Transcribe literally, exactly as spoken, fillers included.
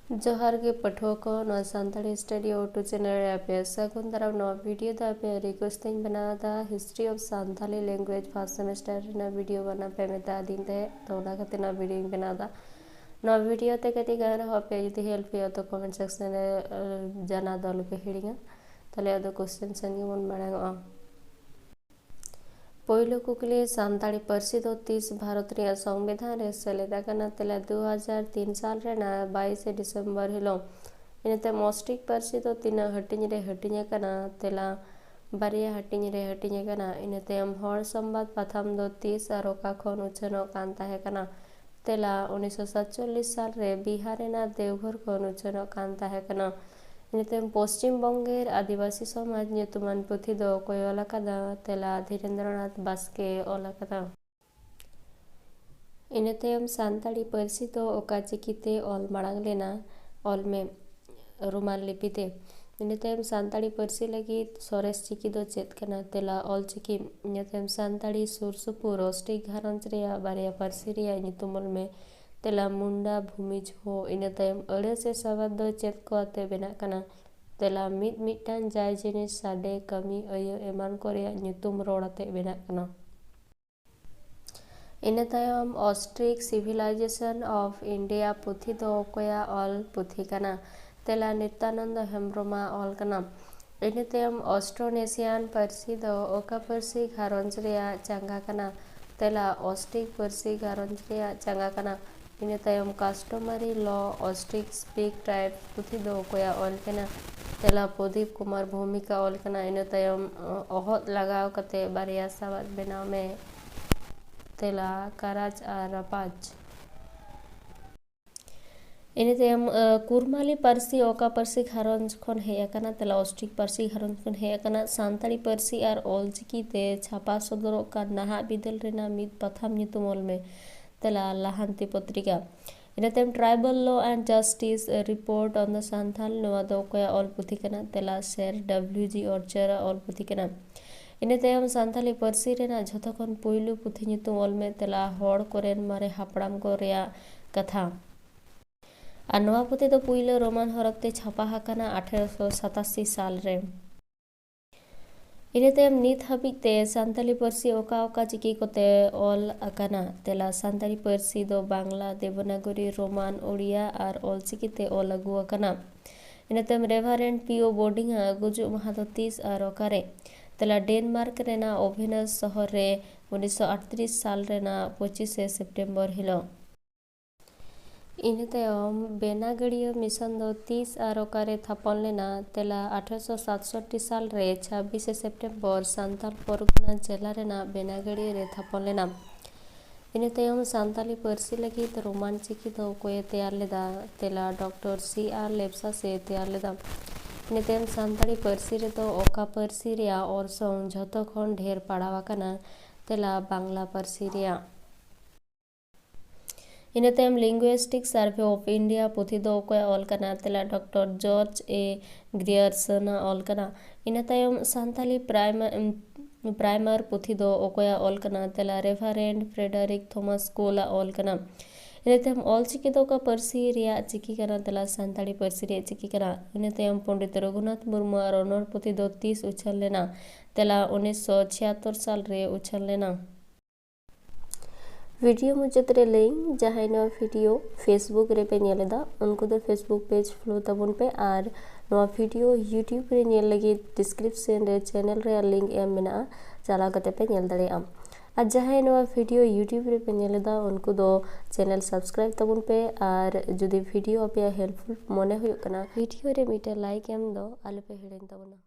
ᱡᱚᱦᱟᱨ ᱜᱮ ᱯᱟᱹᱴᱷᱩᱣᱟᱹ ᱠᱚ, ᱱᱚᱣᱟ Santali study O two channel ᱨᱮ ᱟᱯᱮ ᱥᱟᱹᱜᱩᱱ ᱫᱟᱨᱟᱢ᱾ ᱱᱚᱣᱟ video ᱫᱚ ᱟᱯᱮᱭᱟᱜ request ᱛᱮᱧ ᱵᱮᱱᱟᱣ ᱮᱫᱟ᱾ History of Santali language first semester ᱨᱮᱱᱟᱜ video ᱵᱮᱱᱟᱣ ᱯᱮ ᱢᱮᱛᱟ ᱫᱤᱧ ᱛᱟᱦᱮᱸᱫ, ᱛᱚ ᱚᱱᱟ ᱠᱷᱟᱹᱛᱤᱨ ᱱᱚᱣᱟ videoᱧ ᱵᱮᱱᱟᱣ ᱮᱫᱟ᱾ ᱱᱚᱣᱟ video ᱛᱮ ᱠᱟᱹᱴᱤᱡ ᱜᱟᱱ ᱨᱮᱦᱚᱸ ᱟᱯᱮᱭᱟᱜ ᱡᱩᱫᱤ help ᱦᱩᱭᱩᱜᱼᱟ ᱛᱚ comment section ᱨᱮ ᱡᱟᱱᱟᱣ ᱫᱚ ᱟᱞᱚᱯᱮ ᱦᱤᱲᱤᱧᱟ᱾ ᱛᱟᱦᱞᱮ ᱟᱫᱚ question ᱥᱮᱱ ᱜᱮᱵᱚᱱ ᱢᱟᱲᱟᱝᱚᱜᱼᱟ᱾ ᱯᱳᱭᱞᱳ ᱠᱩᱠᱞᱤ, ᱥᱟᱱᱛᱟᱲᱤ ᱯᱟᱹᱨᱥᱤ ᱫᱚ ᱛᱤᱥ ᱵᱷᱟᱨᱚᱛ ᱨᱮᱭᱟᱜ ᱥᱚᱝᱵᱤᱫᱷᱟᱱ ᱨᱮ ᱥᱮᱞᱮᱫ ᱟᱠᱟᱱᱟ? ᱛᱮᱞᱟ, ᱫᱩ ᱦᱟᱡᱟᱨ ᱛᱤᱱ ᱥᱟᱞ ᱨᱮᱱᱟᱜ ᱵᱟᱭᱤᱥᱮ ᱰᱤᱥᱮᱢᱵᱚᱨ ᱦᱤᱞᱳᱜ᱾ ᱤᱱᱟᱹᱛᱮ ᱚᱥᱴᱨᱤᱠ ᱯᱟᱹᱨᱥᱤ ᱫᱚ ᱛᱤᱱᱟᱹᱜ ᱦᱟᱹᱴᱤᱧ ᱨᱮ ᱦᱟᱹᱴᱤᱧ ᱟᱠᱟᱱᱟ? ᱛᱮᱞᱟ, ᱵᱟᱨᱭᱟ ᱦᱟᱹᱴᱤᱧ ᱨᱮ ᱦᱟᱹᱴᱤᱧ ᱟᱠᱟᱱᱟ᱾ ᱤᱱᱟᱹ ᱛᱟᱭᱚᱢ ᱦᱚᱲ ᱥᱚᱢᱵᱟᱫ ᱯᱟᱛᱷᱟᱢ ᱫᱚ ᱛᱤᱥ ᱟᱨ ᱚᱠᱟ ᱠᱷᱚᱱ ᱩᱪᱷᱟᱹᱱᱚᱜ ᱠᱟᱱ ᱛᱟᱦᱮᱸ ᱠᱟᱱᱟ? ᱛᱮᱞᱟ, ᱩᱱᱤᱥᱥᱚ ᱥᱟᱛᱪᱚᱞᱞᱤᱥ ᱥᱟᱞ ᱨᱮ ᱵᱤᱦᱟᱨ ᱨᱮᱱᱟᱜ ᱫᱮᱣᱜᱷᱚᱨ ᱠᱷᱚᱱ ᱩᱪᱷᱟᱹᱱᱚᱜ ᱠᱟᱱ ᱛᱟᱦᱮᱸ ᱠᱟᱱᱟ᱾ ᱤᱱᱟᱹ ᱛᱟᱭᱚᱢ ᱯᱚᱥᱪᱤᱢ ᱵᱚᱝᱜᱮᱨ ᱟᱹᱫᱤᱵᱟᱹᱥᱤ ᱥᱚᱢᱟᱡᱽ ᱧᱩᱛᱩᱢᱟᱱ ᱯᱩᱛᱷᱤ ᱫᱚ ᱚᱠᱚᱭ ᱚᱞ ᱟᱠᱟᱫᱟ? ᱛᱮᱞᱟ, ᱫᱷᱤᱨᱮᱱᱫᱨᱚᱱᱟᱛᱷ ᱵᱟᱥᱠᱮ ᱚᱞ ᱟᱠᱟᱫᱟ᱾ ᱤᱱᱟᱹ ᱛᱟᱭᱚᱢ ᱥᱟᱱᱛᱟᱲᱤ ᱯᱟᱹᱨᱥᱤ ᱫᱚ ᱚᱠᱟ ᱪᱤᱠᱤᱛᱮ ᱚᱞ ᱢᱟᱲᱟᱝ ᱞᱮᱱᱟ? ᱚᱞ ᱢᱮ ᱨᱳᱢᱟᱱ ᱞᱤᱯᱤ ᱛᱮ᱾ ᱤᱱᱟᱹ ᱛᱟᱭᱚᱢ ᱥᱟᱱᱛᱟᱲᱤ ᱯᱟᱹᱨᱥᱤ ᱞᱟᱹᱜᱤᱫ ᱥᱚᱨᱮᱥ ᱪᱤᱠᱤ ᱫᱚ ᱪᱮᱫ ᱠᱟᱱᱟ? ᱛᱮᱞᱟ, ᱚᱞ ᱪᱤᱠᱤ᱾ ᱤᱱᱟᱹ ᱛᱟᱭᱚᱢ ᱥᱟᱱᱛᱟᱲᱤ ᱥᱩᱨ ᱥᱩᱯᱩᱨ ᱚᱥᱴᱨᱤᱠ ᱜᱷᱟᱨᱚᱸᱡᱽ ᱨᱮᱭᱟᱜ ᱵᱟᱨᱭᱟ ᱯᱟᱹᱨᱥᱤ ᱨᱮᱭᱟᱜ ᱧᱩᱛᱩᱢ ᱚᱞ ᱢᱮ᱾ ᱛᱮᱞᱟ, ᱢᱩᱱᱰᱟ, ᱵᱷᱩᱢᱤᱡᱽ, ᱦᱳ᱾ ᱤᱱᱟᱹ ᱛᱟᱭᱚᱢ ᱟᱹᱲᱟᱹ ᱥᱮ ᱥᱟᱵᱟᱫ ᱫᱚ ᱪᱮᱫ ᱠᱚ ᱟᱛᱮ ᱵᱮᱱᱟᱜ ᱠᱟᱱᱟ? ᱛᱮᱞᱟ, ᱢᱤᱫ ᱢᱤᱫᱴᱟᱝ ᱡᱟᱭ ᱡᱤᱱᱤᱥ, ᱥᱟᱰᱮ, ᱠᱟᱹᱢᱤ, ᱟᱹᱭᱟᱹ ᱮᱢᱟᱱ ᱠᱚ ᱨᱮᱭᱟᱜ ᱧᱩᱛᱩᱢ ᱨᱚᱲ ᱟᱛᱮ ᱵᱮᱱᱟᱜ ᱠᱟᱱᱟ᱾ ᱤᱱᱟᱹ ᱛᱟᱭᱚᱢ Ostrich Civilization of India ᱯᱩᱛᱷᱤ ᱫᱚ ᱚᱠᱚᱭᱟᱜ ᱚᱞ ᱯᱩᱛᱷᱤ ᱠᱟᱱᱟ? ᱛᱮᱞᱟ, ᱱᱤᱛᱭᱟᱱᱚᱱᱫᱚ ᱦᱮᱢᱵᱨᱚᱢᱟᱜ ᱚᱞ ᱠᱟᱱᱟ᱾ ᱤᱱᱟᱹ ᱛᱟᱭᱚᱢ Austronesian ᱯᱟᱹᱨᱥᱤ ᱫᱚ ᱚᱠᱟ ᱯᱟᱹᱨᱥᱤ ᱜᱷᱟᱨᱚᱸᱡᱽ ᱨᱮᱭᱟᱜ ᱪᱟᱸᱜᱟ ᱠᱟᱱᱟ? ᱛᱮᱞᱟ, ᱚᱥᱴᱨᱤᱠ ᱯᱟᱹᱨᱥᱤ ᱜᱷᱟᱨᱚᱸᱡᱽ ᱨᱮᱭᱟᱜ ᱪᱟᱸᱜᱟ ᱠᱟᱱᱟ᱾ ᱤᱱᱟᱹ ᱛᱟᱭᱚᱢ Customary Law Ostrich Speak Tribes ᱯᱩᱛᱷᱤ ᱫᱚ ᱚᱠᱚᱭᱟᱜ ᱚᱞ ᱠᱟᱱᱟ? ᱛᱮᱞᱟ, ᱯᱨᱚᱫᱤᱯ ᱠᱩᱢᱟᱨ ᱵᱷᱳᱣᱢᱤᱠᱟᱜ ᱚᱞ ᱠᱟᱱᱟ᱾ ᱤᱱᱟᱹ ᱛᱟᱭᱚᱢ, ᱚ-, ᱚᱦᱚᱫ ᱞᱟᱜᱟᱣ ᱠᱟᱛᱮ ᱵᱟᱨᱭᱟ ᱥᱟᱵᱟᱫ ᱵᱮᱱᱟᱣ ᱢᱮ᱾ ᱛᱮᱞᱟ, ᱠᱟᱨᱟᱡᱽ ᱟᱨ ᱨᱟᱯᱟᱡᱽ᱾ ᱤᱱᱟᱹ ᱛᱟᱭᱚᱢ, ᱟᱹ, ᱠᱩᱨᱢᱟᱞᱤ ᱯᱟᱹᱨᱥᱤ ᱚᱠᱟ ᱯᱟᱹᱨᱥᱤ ᱜᱷᱟᱨᱚᱸᱡᱽ ᱠᱷᱚᱱ ᱦᱮᱡ ᱟᱠᱟᱱᱟ? ᱛᱮᱞᱟ, ᱚᱥᱴᱨᱤᱠ ᱯᱟᱹᱨᱥᱤ ᱜᱷᱟᱨᱚᱸᱡᱽ ᱠᱷᱚᱱ ᱦᱮᱡ ᱟᱠᱟᱱᱟ᱾ ᱥᱟᱱᱛᱟᱲᱤ ᱯᱟᱹᱨᱥᱤ ᱟᱨ ᱚᱞ ᱪᱤᱠᱤ ᱛᱮ ᱪᱷᱟᱯᱟ ᱥᱚᱫᱚᱨᱚᱜ ᱠᱟᱱ ᱱᱟᱦᱟᱜ ᱵᱤᱫᱟᱹᱞ ᱨᱮᱱᱟᱜ ᱢᱤᱫ ᱯᱟᱛᱷᱟᱢ ᱧᱩᱛᱩᱢ ᱚᱞ ᱢᱮ᱾ ᱛᱮᱞᱟ, ᱞᱟᱦᱟᱱᱛᱤ ᱯᱚᱛᱨᱤᱠᱟ᱾ ᱤᱱᱟᱹ ᱛᱟᱭᱚᱢ Tribal Law and Justice, a Report on the Santhal, ᱱᱚᱣᱟ ᱫᱚ ᱚᱠᱚᱭᱟᱜ ᱚᱞ ᱯᱩᱛᱷᱤ ᱠᱟᱱᱟ? ᱛᱮᱞᱟ, Sir W G Archer ᱟᱜ ᱚᱞ ᱯᱩᱛᱷᱤ ᱠᱟᱱᱟ᱾ ᱤᱱᱟᱹ ᱛᱟᱭᱚᱢ ᱥᱟᱱᱛᱟᱞᱤ ᱯᱟᱹᱨᱥᱤ ᱨᱮᱱᱟᱜ ᱡᱷᱚᱛᱚ ᱠᱷᱚᱱ ᱯᱩᱭᱞᱩ ᱯᱩᱛᱷᱤ ᱧᱩᱛᱩᱢ ᱚᱞ ᱢᱮ᱾ ᱛᱮᱞᱟ, ᱦᱚᱲ ᱠᱚᱨᱮᱱ ᱢᱟᱨᱮ ᱦᱟᱯᱲᱟᱢ ᱠᱚ ᱨᱮᱭᱟᱜ ᱠᱟᱛᱷᱟ᱾ ᱟᱨ ᱱᱚᱣᱟ ᱯᱩᱛᱷᱤ ᱫᱚ ᱯᱩᱭᱞᱟᱹ ᱨᱳᱢᱟᱱ ᱦᱚᱨᱚᱯ ᱛᱮ ᱪᱷᱟᱯᱟ ᱟᱠᱟᱱᱟ ᱟᱴᱷᱨᱚᱥᱚ ᱥᱟᱛᱟᱥᱤ ᱥᱟᱞ ᱨᱮ᱾ ᱤᱱᱟᱹ ᱛᱟᱭᱚᱢ ᱱᱤᱛ ᱦᱟᱹᱵᱤᱡ ᱛᱮ ᱥᱟᱱᱛᱟᱞᱤ ᱯᱟᱹᱨᱥᱤ ᱚᱠᱟ ᱚᱠᱟ ᱪᱤᱠᱤ ᱠᱚᱛᱮ ᱚᱞ ᱟᱠᱟᱱᱟ? ᱛᱮᱞᱟ: ᱥᱟᱱᱛᱟᱲᱤ ᱯᱟᱹᱨᱥᱤ ᱫᱚ ᱵᱟᱝᱞᱟ, ᱫᱮᱵᱚᱱᱟᱜᱚᱨᱤ, ᱨᱳᱢᱟᱱ, ᱳᱲᱤᱭᱟ ᱟᱨ ᱚᱞᱪᱤᱠᱤ ᱛᱮ ᱚᱞ ᱟᱹᱜᱩ ᱟᱠᱟᱱᱟ᱾ ᱤᱱᱟᱹ ᱛᱟᱭᱚᱢ ᱨᱮᱵᱷᱟᱨᱮᱱᱰ ᱯᱤ ᱳ ᱵᱳᱨᱰᱤᱝ ᱟᱜ ᱜᱩᱡᱩᱜ ᱢᱟᱦᱟ ᱫᱚ ᱛᱤᱥ ᱟᱨ ᱚᱠᱟᱨᱮ? ᱛᱮᱞᱟ: ᱰᱮᱱᱢᱟᱨᱠ ᱨᱮᱱᱟᱜ ᱳᱵᱷᱮᱱᱟᱥ ᱥᱚᱦᱚᱨ ᱨᱮ ᱩᱱᱤᱥᱥᱚ ᱟᱴᱛᱨᱤᱥ ᱥᱟᱞ ᱨᱮᱱᱟᱜ ᱯᱚᱸᱪᱤᱥᱮ ᱥᱮᱯᱴᱮᱢᱵᱚᱨ ᱦᱤᱞᱳᱜ᱾ ᱤᱱᱟᱹ ᱛᱟᱭᱚᱢ ᱵᱮᱱᱟᱜᱟᱹᱲᱤᱭᱟᱹ ᱢᱤᱥᱚᱱ ᱫᱚ ᱛᱤᱥ ᱟᱨ ᱚᱠᱟᱨᱮ ᱛᱷᱟᱯᱚᱱ ᱞᱮᱱᱟ? ᱛᱮᱞᱟ: ᱟᱴᱷᱨᱚᱥᱚ ᱥᱟᱛᱥᱚᱴᱴᱤ ᱥᱟᱞ ᱨᱮ ᱪᱷᱟᱵᱵᱤᱥᱮ ᱥᱮᱯᱴᱮᱢᱵᱚᱨ ᱥᱟᱱᱛᱟᱞ ᱯᱚᱨᱜᱚᱱᱟ ᱡᱮᱞᱟ ᱨᱮᱱᱟᱜ ᱵᱮᱱᱟᱜᱟᱹᱲᱤᱭᱟᱹ ᱨᱮ ᱛᱷᱟᱯᱚᱱ ᱞᱮᱱᱟ᱾ ᱤᱱᱟᱹ ᱛᱟᱭᱚᱢ ᱥᱟᱱᱛᱟᱞᱤ ᱯᱟᱹᱨᱥᱤ ᱞᱟᱹᱜᱤᱫ ᱨᱳᱢᱟᱱ ᱪᱤᱠᱤ ᱫᱚ ᱚᱠᱚᱭᱮ ᱛᱮᱭᱟᱨ ᱞᱮᱫᱟ? ᱛᱮᱞᱟ: ᱰᱚᱠᱴᱚᱨ ᱥᱤ ᱟᱨ ᱞᱮᱯᱥᱟᱥ ᱮ ᱛᱮᱭᱟᱨ ᱞᱮᱫᱟ᱾ ᱤᱱᱟᱹ ᱛᱟᱭᱚᱢ ᱥᱟᱱᱛᱟᱲᱤ ᱯᱟᱹᱨᱥᱤ ᱨᱮᱫᱚ ᱚᱠᱟ ᱯᱟᱹᱨᱥᱤ ᱨᱮᱭᱟᱜ ᱚᱨᱥᱚᱝ ᱡᱷᱚᱛᱚ ᱠᱷᱚᱱ ᱰᱷᱮᱨ ᱯᱟᱲᱟᱣ ᱟᱠᱟᱱᱟ? ᱛᱮᱞᱟ: ᱵᱟᱝᱞᱟ ᱯᱟᱹᱨᱥᱤ ᱨᱮᱭᱟᱜ᱾ ᱤᱱᱟᱹ ᱛᱟᱭᱚᱢ Linguistic Survey of India ᱯᱩᱛᱷᱤ ᱫᱚ ᱚᱠᱚᱭᱟᱜ ᱚᱞ ᱠᱟᱱᱟ? ᱛᱮᱞᱟ: ᱰᱚᱠᱴᱚᱨ ᱡᱚᱨᱡᱽ ᱮ ᱜᱨᱤᱭᱟᱨᱥᱚᱱᱟᱜ ᱚᱞ ᱠᱟᱱᱟ᱾ ᱤᱱᱟᱹ ᱛᱟᱭᱚᱢ ᱥᱟᱱᱛᱟᱞᱤ ᱯᱨᱟᱭᱢᱟ-, ᱯᱨᱟᱭᱢᱟᱨ ᱯᱩᱛᱷᱤ ᱫᱚ ᱚᱠᱚᱭᱟᱜ ᱚᱞ ᱠᱟᱱᱟ? ᱛᱮᱞᱟ: ᱨᱮᱵᱷᱟᱨᱮᱱᱰ ᱯᱷᱨᱮᱰᱟᱨᱤᱠ ᱛᱷᱚᱢᱟᱥ ᱠᱳᱞᱟᱜ ᱚᱞ ᱠᱟᱱᱟ᱾ ᱤᱱᱟᱹ ᱛᱟᱭᱚᱢ ᱚᱞᱪᱤᱠᱤ ᱫᱚ ᱚᱠᱟ ᱯᱟᱹᱨᱥᱤ ᱨᱮᱭᱟᱜ ᱪᱤᱠᱤ ᱠᱟᱱᱟ? ᱛᱮᱞᱟ: ᱥᱟᱱᱛᱟᱲᱤ ᱯᱟᱹᱨᱥᱤ ᱨᱮᱭᱟᱜ ᱪᱤᱠᱤ ᱠᱟᱱᱟ᱾ ᱤᱱᱟᱹ ᱛᱟᱭᱚᱢ ᱯᱚᱸᱰᱤᱛ ᱨᱚᱜᱷᱩᱱᱟᱛᱷ ᱢᱩᱨᱢᱩᱣᱟᱜ ᱨᱚᱱᱚᱲ ᱯᱩᱛᱷᱤ ᱫᱚ ᱛᱤᱥ ᱩᱪᱷᱟᱹᱱ ᱞᱮᱱᱟ? ᱛᱮᱞᱟ: ᱩᱱᱤᱥᱥᱚ ᱪᱷᱤᱭᱟᱛᱛᱚᱨ ᱥᱟᱞ ᱨᱮ ᱩᱪᱷᱟᱹᱱ ᱞᱮᱱᱟ᱾ ᱵᱷᱤᱰᱤᱭᱳ ᱢᱩᱪᱟᱹᱫ ᱨᱮ ᱞᱟᱹᱭᱟᱹᱧ, ᱡᱟᱦᱟᱸᱭ ᱱᱚᱣᱟ ᱵᱷᱤᱰᱤᱭᱳ Facebook ᱨᱮᱯᱮ ᱧᱮᱞ ᱮᱫᱟ, ᱩᱱᱠᱩ ᱫᱚ Facebook ᱯᱮᱡᱽ ᱯᱷᱚᱞᱳ ᱛᱟᱵᱚᱱ ᱯᱮ ᱟᱨ ᱱᱚᱣᱟ ᱵᱷᱤᱰᱤᱭᱳ YouTube ᱨᱮ ᱧᱮᱞ ᱞᱟᱹᱜᱤᱫ ᱰᱤᱥᱠᱨᱤᱯᱥᱚᱱ ᱨᱮ ᱪᱮᱱᱮᱞ ᱨᱮᱭᱟᱜ ᱞᱤᱝᱠ ᱮᱢ ᱢᱮᱱᱟᱜᱼᱟ, ᱪᱟᱞᱟᱣ ᱠᱟᱛᱮ ᱯᱮ ᱧᱮᱞ ᱫᱟᱲᱮᱭᱟᱜᱼᱟ᱾ ᱟᱨ ᱡᱟᱦᱟᱸᱭ ᱱᱚᱣᱟ ᱵᱷᱤᱰᱤᱭᱳ YouTube ᱨᱮᱯᱮ ᱧᱮᱞ ᱮᱫᱟ, ᱩᱱᱠᱩ ᱫᱚ ᱪᱮᱱᱮᱞ ᱥᱟᱵᱥᱠᱨᱟᱭᱤᱵ ᱛᱟᱵᱚᱱ ᱯᱮ ᱟᱨ ᱡᱩᱫᱤ ᱵᱷᱤᱰᱤᱭᱳ ᱟᱯᱮᱭᱟᱜ ᱦᱮᱞᱯᱯᱷᱩᱞ ᱢᱚᱱᱮ ᱦᱩᱭᱩᱜ ᱠᱟᱱᱟ, ᱵᱷᱤᱰᱤᱭᱳ ᱨᱮ ᱢᱤᱫᱴᱮᱱ ᱞᱟᱭᱤᱠ ᱮᱢ ᱫᱚ ᱟᱞᱚᱯᱮ ᱦᱤᱲᱤᱧ ᱛᱟᱵᱚᱱᱟ᱾